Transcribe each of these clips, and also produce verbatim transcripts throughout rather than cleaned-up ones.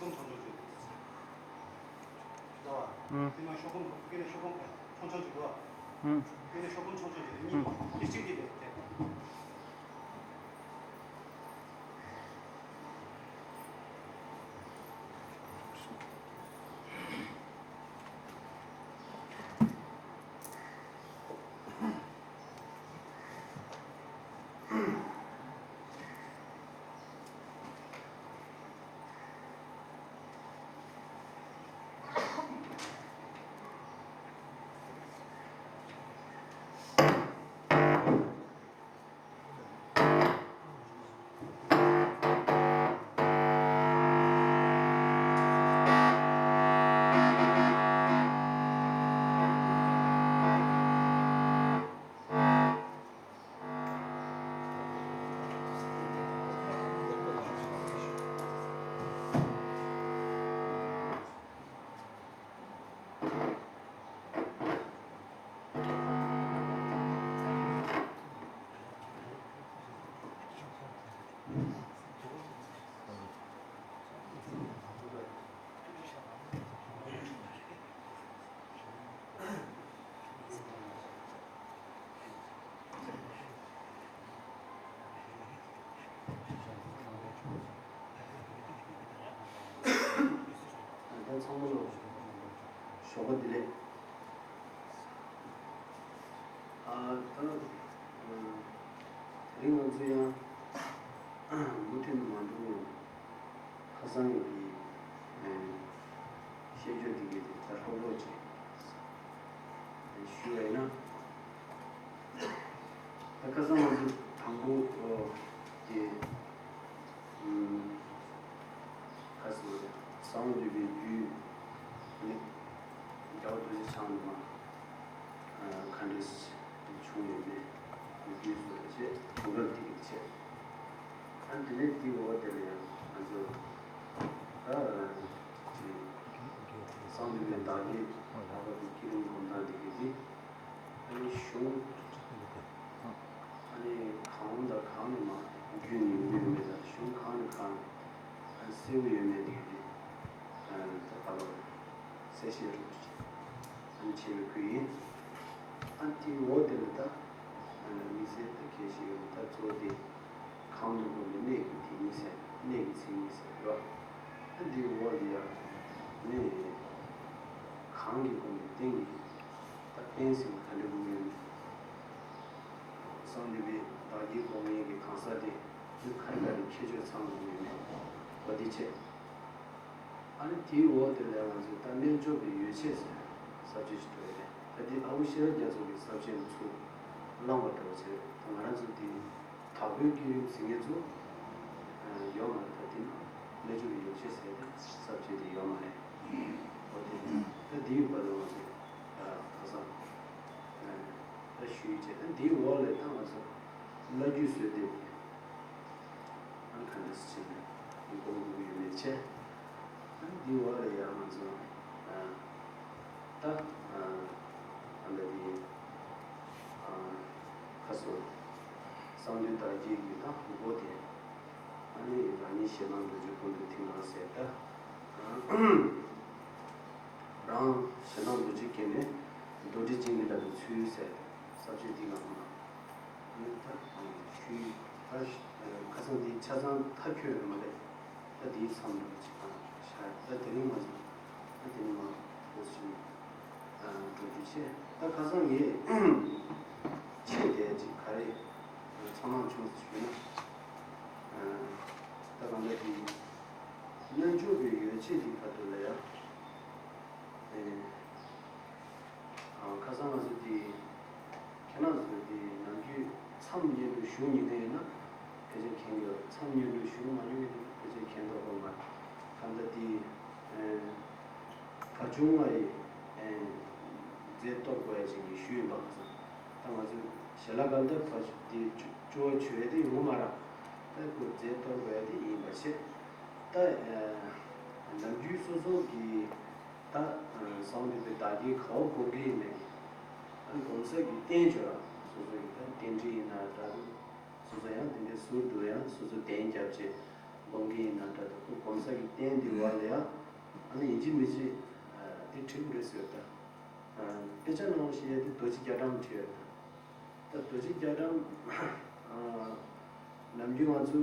སྐོམ་ཆུང་ཆུང་ཅིག་ལ་བ། ཨང་། དེ་ནས་ཤོག་སྐོམ་སྐེ་ནས་ཤོག་སྐོམ་ཆུང་ཆུང་ཅིག་ལ་བ། ཨང་། སྐེ་ནས་ཤོག་སྐོམ་ཆུང་ཆུང་ཅིག་གཉིས་པ་དེ་གཅིག་གིས་དེ་དེ། ད་ཚང་མ་ལ་ཞོགས་པ་བདེ་ལེགས། ཨ་ད་དེ་རིང་ང་ཚོ་ཡང་མུ་མཐུད་ནས་མ་འགྲོ་བར། ཁ་སང་གི་ཨེ་བཤད་རྒྱུ་དེ་གའི་དེ་ལྟར་ལྷོག་ལྷོག་ཅིག་ཞུ་བ་ཡིན་ན། ད་ཁ་སང་ང་ཚོ་དང་པོ་ཨོ་དེ་ཨམ་ཁ་སང་གསང་བ་འདུས་པའི་རྒྱུད་ནི་རྒྱལ་བ་རྡོ་རྗེ་འཆང་ནས་མར་ཨ་ག་འདྲས་བྱུང་ཡོད་མེད་རྒྱུད་སོགས་བཅས་བྱུང་རབས་དེ་གའི་བྱས། ཨ་དེ་ནས་དེའི་འོག་དེ་ལ་ཡང་ང་ཚོ་ད་གསང་འདུས་པའི་བདག་བསྐྱེད་ལྷག་པར་དུ་བསྐྱེད་རིམ་སྒོམ་སྟངས་དེ་གའི་དེ་ཨ་ནི་གཞུང་ཨ་ནི་གང་དང་གང་ནས་མར་བརྒྱུད་ནས་ཡོང་གི་ཡོད་མེད་དང་གཞུང་གང་ནས་གང་ཨ་ནི་གསལ་པོ་ཡོད་མེད་དེ་གའི་དེ་ཨ་ད་ག་ལ་གསལ་བཤད་རོགས་ཞེས་ཨ་ནི་བྱས་པའི་ཁུལ་ཡིན། ཨ་དེའི་འོག་དེ་ལ་ད་ཨ་ནི་དམིགས་བསལ་ད་གལ་ཆེ་ཡོད་ད་གཙོ་བོ་དེ། གང་དུ་བསྒོམས་པའི་གནས་ཀྱི་དེ་ཉིད་ཟེར་གནས་ཀྱི་མཚན་ཉིད་ཟེར་རོ། ཨ་འདིའི་འོག་ལ་ཡང་ནི་གང་གིས་བསྒོམས་པའི་རྟེན་གྱི་ད་རྟེན་ཟེར་ན་ག་འདྲ་དགོས་ཡོད་མེད། གསང་འདུས་པའི་བདག་བསྐྱེད་སྒོམ་ཡས་ཀྱི་གང་ཟག་དེ་ནི་ག་རེ་ག་རེ་ཁྱད་ཆོས་ཚང་དགོས་ཡོད་མེད་འོ་དེ་བྱས། ཨ་ནི་དེའི་འོག་དེ་ལ་ང་ཚོས་ད་རྣལ་འབྱོར་པའི་ཡོ་བྱད་ཟེར་ས་བཅད་ཅིག་འདུག་རེད། ད་འདི་ཨ་ཁུ་ཤེས་རབ་རྒྱ་མཚོ་གི་ས་བཅད་ཚུར་བླངས་པ་འདྲ་བོ་བྱས་ད་ང་རང་ཚོ་འདི་དྭགས་པོའི་བསྐྱེད་རིམ་ཟེར་མཁན་ཚོ་ཡོད་མ་རེད། ད་འདི་ན་རྣལ་འབྱོར་པའི་ཡོ་བྱད་ཟེར་ཏེ་ས་བཅད་དེ་ཡོད་མ་རེད། འོ་དེ་ད་འདི་ཡོད་པ་ལ་ང་ཚོ་ཁ་སང་ད་ཞུས་བྱས་ད་འདིའི་འོག་ལ་ད་ང་ཚོ་བླ་བརྒྱུད་བཟོས་ཏེ། ཨ་ནི་ག་འདྲ་སེ་བྱས་ནས་སྒོམ་དགོས་ཀྱི་ཡོད་མེད་བྱས། ཨ་ནི་འདིའི་འོག་ལ་ཡང་ང་ཚོ་ཨ་ད་ཨ་ད་ལྟ་འདི་ཨ་ཁ་སང་གསང་འདུས་བདག་བསྐྱེད་ཀྱི་ད་སྒོ་དེ་ཨ་ནི་རང་ཉིད་ཞེད་སྣང་འདུ་བྱེད་ཀུན་ཏུ་ཐིམ་ལ་ཟེར་ད་རང་ཞེད་སྣང་འདུ་བྱེད་སྐྱེས་ནས་རྡོ་རྗེ་སྤྱན་གྱིས་བརླབས་པའི་ཚུལ་ཟེར་ས་བཅད་འདི་ནང་ལ། ད་ཞུས་ད་ཁ་སང་འདི་ཆ་ཚང་མཐའ་འཁྱོལ་ཡོད་མ་རེད། ད་འདིའི་མཚམས་འདྲ་བོ་ཅིག་ཨ་བཞག་ད་དེ་རིང་ང་ཚོ་ད་དེ་རིང་མ་འོ་ཞིག་འགྲོ་རྒྱུ་བྱས། ད་ཁ་སང་ངས་ཆེད་དེ་ཅིག་ག་རེ་ཚང་མ་བྱུང་ཟེར་ཞུས་ན། ད་གང་ལྟར་འདི་རྣལ་འབྱོར་པའི་ཡོ་བྱད་འདི་བར་དུ་ལ་ཡ། ཨ་ཁ་སང་ང་ཚོ་འདི་ཁྱེད་རང་ཚོ་འདི་ནམ་རྒྱུན་མཚམས་བསྙེན་སྒྲུབ་ཞུ་མྱོང་མཁན་ཡིན་ན་ཕལ་ཆེར་མཁྱེན་གྱི་ཡོད། མཚམས་བསྙེན་སྒྲུབ་ཞུ་མ་མྱོང་མཁན་ཡིན་ན་ཕལ་ཆེར་མཁྱེན་མདོག་ཁ་པོ་མ་རེད། ད་ལྟ་འདི་ཨེ་བ་བྱུང་ལྔ་ཡི་ཨེ་རྫས་གཏོར་དགོས་ཡ་ཅིག་གི་ཞུ་ཡིན་པ། ཁ་སང་ད་ང་ཚོ་ཞལ་ལག་ག་ལ་ད་བ་འདི་སྤྱོད་པ་བྱོས་ཡ་དེ་ཡོང་མ་རེད། ད་ཁོ་རྫས་གཏོར་དགོས་ཡ་དེ་ཡིན་པ་བྱས། ད་ཨེ་ནམ་རྒྱུན་སོ་སོ་གི་ད་གསང་འདུས་པའི་བདག་བསྐྱེད་ག་བ་སྒོམ་གྱི་ཡིན་ནའི། ཨ་ནི་སྒོམ་ས་གི་རྟེན་བྱོས་ར་སོ་སོ་ཡི་ད་རྟེན་འབྲེལ་ཡིན་ན་འདྲ་འདུག་སོ་སོ་ཡང་དེ་འདྲའི་ཟུར་དུ་ཡང་སོ་སོ་གདན་རྒྱབ་བྱས་ སྒོམ་གྱི་ཡིན་ན་འདྲ་འདུག་ཁོ་སྒོམ་ས་ཀྱི་རྟེན་འདི་བ་ལ་ཡང་ཨ་ནི་ཡིན་གཅིག་མིན་གཅིག་དེ་བྲིས་དགོས་རེད་ཟེར་ད། དཔེ་ཆ་ནང་བཞིན་ཡ་དེ་རྡོ་རྗེ་རྒྱ་གྲམ་བྲིས་ཡོད་ད། ད་རྡོ་རྗེ་རྒྱ་གྲམ་ནམ་རྒྱུན་ང་ཚོ་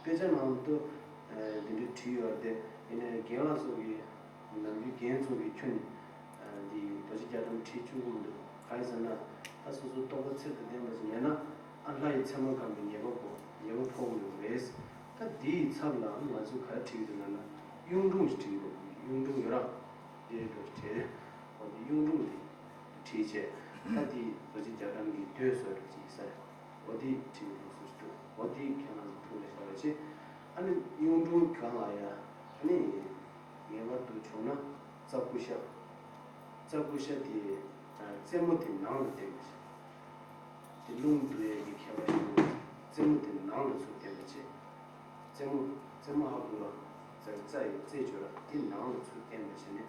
དཔེ་ཆ་ནང་དུ་འདི་འདྲ་བྲིས་ཡོད་དེ། ཡིན་ནའི་རྒན་ལགས་ཚོ་གིས་ནམ་རྒྱུན་རྒན་ཚོ་གིས་ཁྱོན་ནས་འདི་རྡོ་རྗེ་རྒྱ་གྲམ་བྲིས་བཅུག་གི་མི་འདུག་གང་ཡིན་ཟེར་ན་ད་སོ་སོའི་རྟོགས་པ་ཚད་དང་ལྡན་པ་ཞིག་མེད་ན་ཨ་ལྷ་ཡི་མཚན་མ་སྒོམ་པའི་ཉེས་པ་གོ་ཉེས་པ་ཕོག་གི་ཡོད་རེད། ད་འདིའི་ཚབ་ལ་ང་ཚོས་ག་རེ་བྲིས་ཀྱི་འདུག་ལབ་ན་གཡུང་དྲུང་ཞིག་བྲིས་ཀྱི་འདུག་གཡུང་དྲུང་ཡོད་ར། དེ་འདྲ་བྲིས། འོ་དེ་གཡུང་དྲུང་དེ་བྲིས་བྱས། ད་དེ་རྡོ་རྗེ་རྒྱ་གྲམ་གྱི་མདོས་བཟོ་འདྲ་ཅིག་ཟེར། འོ་དེ་བྲིས་ཀྱི་འདུག་སུ་ཞིག་འདུག་འོ་དེ་ཁྱེད་རང་ཚོ་ཐུགས་ལ་བཞག་པ་བྱས། ཨ་ནི་གཡུང་དྲུང་གང་ལ་ཡ་ཨ་ནི་ངེས་པར་དུ་བྱུང་ན་རྩྭ་ཀུ་ཤ། རྩྭ་ཀུ་ཤ་དེ་རྩེ་མོ་དེ་ནང་ལ་བསྟན་པ་བྱས། དེ་རླུང་བསྡུ་ཡས་ཀྱི་ཁྱད་པར་ཞིག་ཡོད། རྩེ་མོ་དེ་ནང་ལ་ཚུར་བསྟན་པ་བྱས། རྩེ་མོ་རྩེ་མོ་ཧ་གོ་ལ། རྩ་རྩ་ཡི་རྩེ་སྦྱོར་ར་དེ་ནང་ལ་ཚུར་བསྟན་པ་བྱས་ནས་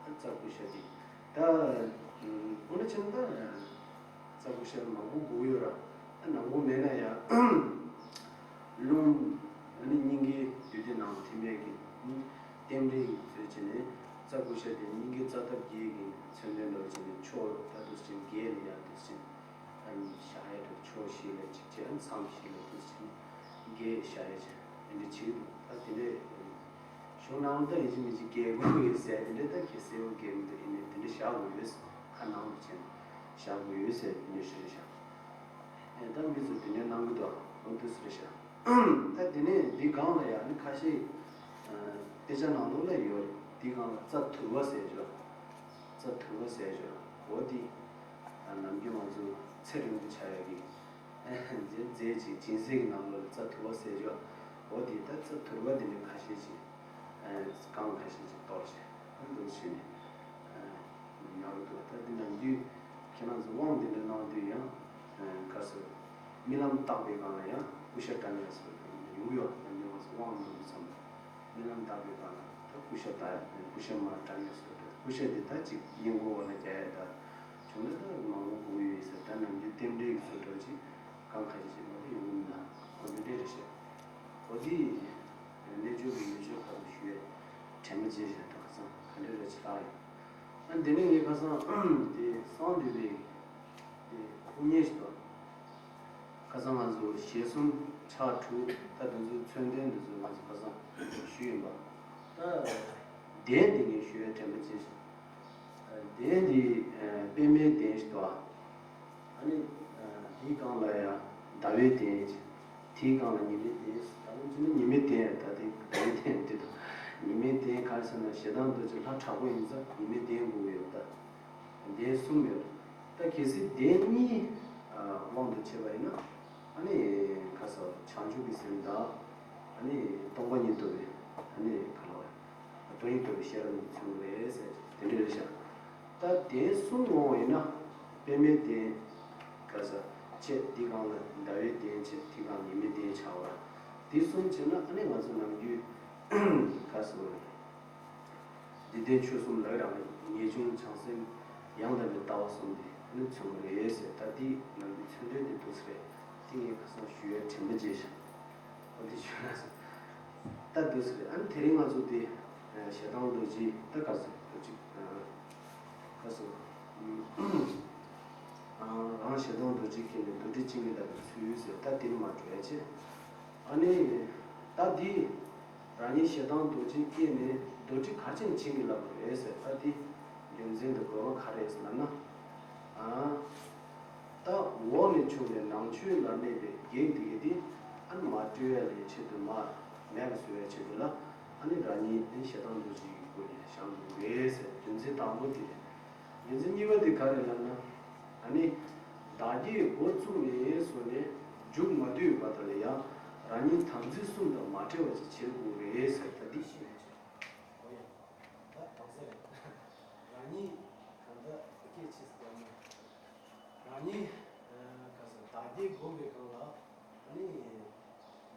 ཨ་རྩྭ་ཀུ་ཤ་དེ། ད་འོ་ན་ཕྱིན་ད་རྩྭ་ཀུ་ཤ་མང་པོ་དགོས་ཡོད་ར། ད་ནང་པོ་མེད་ན་ཡང་རླུང་ཨ་ནི་སྙིང་གའི་འདུས་སྡེ་ནང་ཐིམ་པའི་གི་རྟེན་འབྲེལ་གྱི་ཚུལ་བྱས་ནས་རྩྭ་ཀུ་ཤ་དེ་སྙིང་གའི་རྩ་འདབ་བརྒྱད་ཀྱི་མཚོན་དོན་ལ་བྱས་ནས་ཕྱོགས་ད་དུ་ཕྱིན་བརྒྱད་ལ་ཡང་དུ་ཕྱིན། ཨ་ནི་བཞག་ཡས་དང་ཕྱོགས་བཞི་ལ་གཅིག་བྱས། ཨ་ནི་མཚམས་བཞི་ལ་དུ་ཕྱིན་བརྒྱད་བཞག་ཡས་བྱས་དེ་འདྲ་བྱེད་ཀྱི་འདུག་ད་དེ་འདྲའི་གཞུང་ནང་ལ་ད་ཡིན་གཅིག་མིན་གཅིག་རྒྱག་དགོས་ཡོད་ཟེར་དེ་འདྲ་ད་གལ་སྲིད་འོ་རྒྱག་མི་འདུག་ཡིན་ནའི་དེ་འདྲ་བཞག་དགོས་ཡོད་ཟེར། ཁ་ནང་དུ་བྱས་ནས་བཞག་དགོས་ཡོད་ཟེར་དེ་འདྲ་བཤད་བཞག་ཨེ་ད་མི་ཚོ་དེ་འདྲ་གནང་གི་འདུག་འོ་འདུག་ཟེར་བཞག་ད་དེ་ནས་འདི་སྒང་ལ་ཡང་ནི་ཁ་ཤས་དཔེ་ཆ་ནང་ལོགས་ལ་ཡོད་རེད། འདི་སྒང་ལ་རྩྭ་དུར་བ་ཟེར་ཞོ། རྩྭ་དུར་བ་ཟེར་ཞོ། འོ་འདི་ནམ་རྒྱུན་ང་ཚོ་ཚེ་རིང་པོ་ཆགས་ཡ་གི་རྫས་རྫས་ཅིག་སྦྱིན་སྲེག་གི་ནང་ལོགས་ལ་རྩྭ་དུར་བ་ཟེར་ཞོ། འོ་འདི་ད་རྩྭ་དུར་བ་འདི་འདྲ་ཁ་ཤས་ཅིག་སྒང་ཁ་ཤས་ཅིག་གཏོར་བྱས་འདུག་བྱས་ནས། ཉར་འདུག་ད་འདི་ནམ་རྒྱུན་ཁྱེད་རང་ཚོ་དབང་འདི་འདྲ་གནང་དུས་ཡང་ག་ཟེར། རྨི་ལམ་བཏགས་པའི་སྒང་ལ་ཡང་ཀུ་ཤ་བཀྲམ་ཡ་སོགས་ཡོང་གི་ཡོད། ནམ་རྒྱུན་ང་ཚོ་དབང་གནང་དུས་ཙམ་རྨི་ལམ་བཏགས་པའི་སྒང་ལ་ད་ཀུ་ཤ་བཏགས་ཀུ་ཤ་མར་བཀྲམ་ཡ་སོགས་རེད། ཀུ་ཤ་འདི་ད་ཅིག་སྙིང་པོ་འོག་ལ་རྒྱག་ཡ་ད་བྱུང་ན་ད་མང་པོ་དགོས་ཡོད་ཟེར། ད་ནམ་རྒྱུན་རྟེན་འབྲེལ་གྱི་བཟོ་འདྲ་ཅིག་གང་ཁ་ཤས་ཤིག་མ་གཏོགས་ཡོང་གི་མི་འདུག་འོ་འདི་འདྲས་རེད་ཤག་འོ་དེ་གནས་ཆུང་གི་ཡུལ་ཆོས་ཁག་ཏུ་ཞུ་བའི་དྲན་པ་བརྗེད་བཞག་ད་ཁ་སང་ག་འདྲ་རེད་ཅི་ལྟར་ཡོད། ཨ་འདི་ནས་ངས་ཁ་སང་དེ་གསང་འདུས་པའི་དེ་དབུ་བརྙེས་ཤིག་དང་། ཁ་སང་ང་ཚོ་ཞལ་གསུམ་ཕྱག་དྲུག་ད་དེ་ཚོའི་མཚོན་དོན་དེ་ཚོ་ང་ཚོ་ཁ་སང་ཞུས་ཡིན་པ། ད་གདན་དེ་ངས་ཞུ་བའི་དྲན་པ་བརྗེད་ཤག་གདན་དེ་པདྨའི་གདན་ཞིག་འདུག་ཨ་ནི་དེའི་སྒང་ལ་ཡང་ཟླ་བའི་གདན་ཅིག་དེའི་སྒང་ལ་ཉི་མའི་གདན་ཞིག་ད་ང་ཚོ་ནི་ཉི་མའི་གདན་ད་དེ་ཟླ་བའི་གདན་དེ་དང་ཉི་མའི་གདན་ག་རེ་ཟེར་ན་ཞེ་སྡང་རྡོ་རྗེ་ལྷ་དྲག་པོ་ཡིན་ཙང་ཉི་མའི་གདན་དགོས་ཀྱི་ཡོད་ད། གདན་གསུམ་ཡོད། ད་གལ་སྲིད་གདན་གཉིས་དབང་དུ་བྱས་པ་ཡིན་ན་ཨ་ནི་ཁ་སང་བྱང་ཆུབ་ཀྱི་སེམས་དང་ཨ་ནི་སྟོང་པ་ཉིད་རྟོགས་པའི་ཨ་ནི་ག་ལ་བ་སྟོང་ཉིད་རྟོགས་པའི་ཤེས་རབ་གཉིས་མཚོན་གྱི་རེད་ཟེར་དེ་འདྲ་རེད་ཤག་ད་གདན་གསུམ་འོང་བ་ཡིན་ན་པདྨའི་གདན་ག་ས་བྱས་དེའི་སྒང་ལ་ཟླ་བའི་གདན་བྱས་དེའི་སྒང་ཉི་མའི་གདན་བྱ་བ་དེ་གསུམ་བྱས་ན་ཨ་ནི་ང་ཚོ་ནམ་རྒྱུན་ག་ས་བ་རེད། འདི་ལྡན་ཆོས་གསུམ་ལ་རག་ལས་ངེས་འབྱུང་བྱང་སེམས་ཡང་དག་པའི་ལྟ་བ་གསུམ་དེ་ནི་མཚོན་གྱི་རེད་ཟེར། ད་དེ་ནང་གི་མཚོན་དོན་དེ་འདུག་ཟེར། དེ་ངས་ཁ་སང་ཞུ་ཡའི་དྲན་པ་བརྗེད་ཤག་འོ་དེ་ཞུ་ན་ཟེར། ད་འདུག་ཟེར། ཨ་ནི་དེ་རིང་ང་ཚོ་དེ་ཞེ་སྡང་རྡོ་རྗེ་ད་ག་ཟེར་རྡོ་རྗེ་ག་ཟེར། རང་ཞེ་སྡང་རྡོ་རྗེ་སྐྱེས་ནས་རྡོ་རྗེ་བཅིངས་ཀྱི་ལག་པའི་ཚུལ་ཟེར། ད་དེ་ནི་མ་འགྲོ་ཡ་ཆེ། ཨ་ནི། ད་འདི། རང་ཉིད་ཞེ་སྡང་རྡོ་རྗེ་སྐྱེས་ནས་རྡོ་རྗེ་ག་ཅན་བཅིངས་ཀྱི་ལག་པ་རེད་ཟེར། ད་འདི། རྒྱུ་མཚན་དང་དགོས་པ་ག་རེ་ཟེར་ལབ་ན། ཨ། ད་འོག་ནས་བྱུང་བའི་ནང་ཆོས་ལ་གནས་པའི་བགེགས་འདི་གས་དེ་ཨ་ནི་མ་སྤྲོས་ཡ་ལས་ཆེད་དུ་མ་མེད་པ་བཟོ་བའི་ཆེད་དུ་ལ་ཨ་ནི་རང་ཉིད་ཨ་ནི་ཞེ་སྡང་རྡོ་རྗེ་ཡི་སྒོ་ནས་བཞེངས་དགོས་རེད་ཟེར། རྒྱུ་མཚན་དང་པོ་དེ་རེད། རྒྱུ་མཚན་གཉིས་པ་དེ་ག་རེ་ལབ་ན། ཨ་ནི། བདག་བསྐྱེད་འགོ་བཙུགས་ནས་བཟུང་ནས་མཇུག་མ་བསྡུས་བར་དུ་ལ་ཡང་རང་ཉིད་དམ་ཚིག་གསུམ་དང་མ་བྲལ་བ་ཞིག་བྱེད་དགོས་རེད་ཟེར། ད་འདི་ཤེས་ཡོད་ཅེས། ཨོ་ཡ། ད་དྭངས་གསལ་རེད། རང་ཉིད་གང་ལྟར་སྐད་ཆེ་ཟེར་ན། རང་ཉིད་ག་ཟེར་བདག་བསྐྱེད་འགོ་བའི་སྒང་ལ་ཨ་ནི།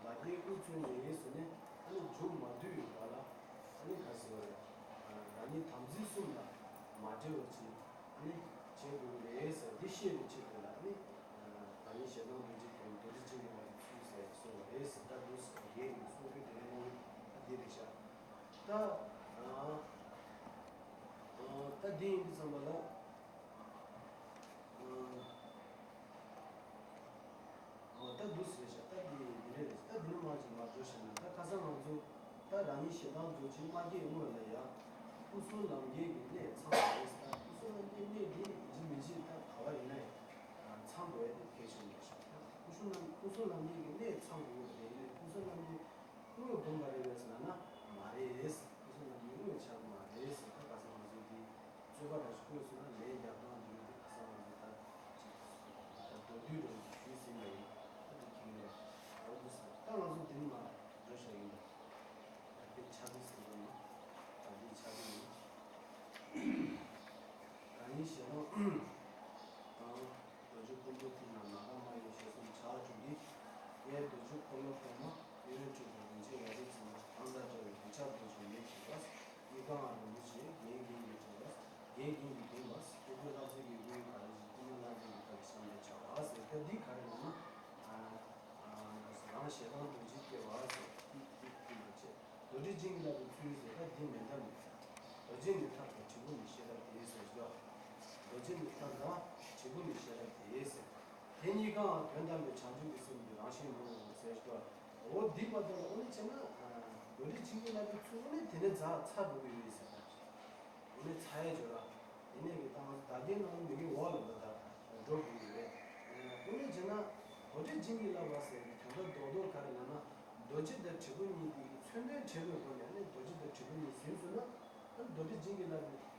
བདག་བསྐྱེད་དབུ་བཙུགས་ནས་བཟུང་ནས་ཨ་ནི་མཇུག་མ་བསྡུས་བར་ལ་ཨ་ནི་ག་ཟེར་བ་རེད། རང་ཉིད་དམ་ཚིག་གསུམ་ལ་མ་བྲལ་བ་ཅིག་ཨ་ནི་བྱེད་དགོས་རེད་ཟེར། འདི་ཤེས་པའི་ཆེད་དུ་ལ་ཨ་ནི་རང་ཉིད་ཞེ་སྡང་རྡོ་རྗེ་དེ་རྡོ་རྗེ་བཅིངས་ཀྱི་ལག་པའི་ཚུལ་ཟེར་གསུངས་པ་རེད། རེད་ཟེར། ད་འདུག་ཟེར་རྒན་གྱིས་གསུང་རྒྱུ་དེ་རེད་མོ། ད་འདི་རེད་ཤག་ད་ཨ་ཨ་ད་འདི་ཡིན་དུས་ཙམ་པ་ལ་ཨ་ཨ་ད་འདུག་ཟེར་ཤག་ད་འདི་འདི་འདྲ་རེད། ད་འདི་ནས་མར་ཅིག་མར་འགྲོ་བྱས་ན། ད་ཁ་སང་ང་ཚོ་ད་རང་ཉིད་ཞེ་སྡང་རྡོ་རྗེ་མ་སྐྱེས་སྔོན་ལ་ཡ། སྐུ་གསུམ་ལམ་འཁྱེར་གྱི་གནད་ཚང་དགོས་ཟེར། ད་སྐུ་གསུམ་ལམ་འཁྱེར་གནད་འདི་ཡིན་གཅིག་མིན་གཅིག་ད་ག་བ་ཡིན་ན་ཡང་ཚང་དགོས་ཡ་དེ་གལ་ཆེན་པོ་རེད་ཤག་ད་སྐུ་གསུམ་ལམ་སྐུ་གསུམ་ལམ་འཁྱེར་གྱི་གནད་ཚང་དགོས་པ་དེ་ཡིན་ན། སྐུ་གསུམ་ལམ་འཁྱེར་དངོས་བསྡོམས་པ་རེད་པས་ཟེར་ན་མ་རེད། སྐུ་གསུམ་ལམ་འཁྱེར་དངོས་ཆགས་མ་རེད་ཟེར། ད་ཁ་སང་ང་ཚོས་འདི་རྩོད་པ་འདྲ་ཞིག་བཀོད་སོང་ན་ལན་རྒྱག་སྟངས་འདི་ཡོད་དེ། ཁ་སང་ང་ཚོས་ད་ཅིག་ད་མདོར་བསྡུས་འདྲ་ཞིག་ཞུས་ཟིན་པ་ཡིན། ད་འདི་ཁྱེད་རང་འོ་འདུག་ཟེར། ད་ང་ཚོ་འདི་ནས་མར་འགྲོ་བྱ་ཡིན། ད་འདི་ཆ་ཚིག་ཟེར་གྱི་ཡིན། ད་འདི་ཆ་ཚིག་ཡིན། རང་ཉིད་ཞེ་སྡང་དང་། རྡོ་རྗེ་ཀུན་འབུམ་ཐིམ་ལ་ནམ་མཁའ་མ་ཡིན། ཞེས་གསུངས་བྱ་བ་བཅུ་འདི། ངས་རྡོ་རྗེ་འཁོར་ལོ་སྟོང་པ། ཡུན་རིང་སྤྲུལ་པའི་རིན་ཆེན་ཡ་རིགས་ཚང་མ། གང་དག་བྱ་བའི་གདུལ་བྱ་བདེ་མཆོག་མེད་ཅིང་བ། གཉིས་ཀའང་རིན་པོ་ཆེ། རྒྱན་རྒྱན་གྱིས་བརྒྱན་པ། རྒྱན་རྒྱན་གྱིས་བརྒྱན་པ། སྐུ་གོས་ལྷ་བརྩེགས་ཀྱི་སྐུའི་ག་རེ་ཞིག་སྐུ་ན་གནག་དེ་གི་ཁ་ལ་ཤམ་ལས་བྱ་བ་ཟེར། ད་འདི་ག་རེ་ལབ་ན། ཨ་ཨ་རང་ཞེ་སྡང་རྡོ་རྗེ་སྐྱེ་བ་ཟེར། ཏིག་ཏིག་ཏིག་ཏིག་བྱེད། རྡོ་རྗེ་བྱིན་གྱིས་བརླབས་པའི་ཚུལ་ཟེར། ད་འདི་མེ་མདའ་མེད། རྡོ་རྗེ་ནི་ཐབས་དང་དྲིལ་བུ་ནི་ཤེས་རབ་སྟེ་ཟེར་ཞོག་རྡོ་རྗེ་ནི་ཐབས་དང་དྲིལ་བུ་ནི་ཤེས་རབ་སྟེ་ཟེར། དེ་གཉིས་ཀའང་དོན་དམ་པའི་བྱང་ཆུབ་ཀྱི་སེམས་ཀྱི་རང་བཞིན་ནོ་ཟེར་ཞོག་འོ་འདི་བར་དུ་ལ་དངོས་གནས་བྱས་ན་རྡོ་རྗེ་བྱིན་གྱིས་བརླབས་པའི་ཚུལ་དངོས་གནས་དེ་ནས་ཚར་ཚར་འགྲོ་གི་ཡོད་ཟེར། དངོས་གནས་ཚར་ཡ་བྱོས་ར། དེ་ནས་ཀྱི་ད་ང་ཚོ་བདག་རྐྱེན་ནང་མི་གི་འོག་ལ་འགྲོ་ད་འགྲོ་དགོས་ཀྱི་རེད། དངོས་གནས་བྱས་ན་རྡོ་རྗེ་བྱིན་གྱིས་བརླབས་པ་ཟེར་བའི་དོན་དག་རྡོག་རྡོག་ག་རེ་ལབ་ན། རྡོ་རྗེ་དང་དྲིལ་བུ་གཉིས་དེ་གི་མཚོན་དོན་བྲལ་བའི་སྒོ་ནས་ནི་རྡོ་རྗེ་དང་དྲིལ་བུ་གཉིས་ཟིན་སོང་ན། རྡོ་རྗེ་བྱིན་གྱིས་བརླབས་པའི་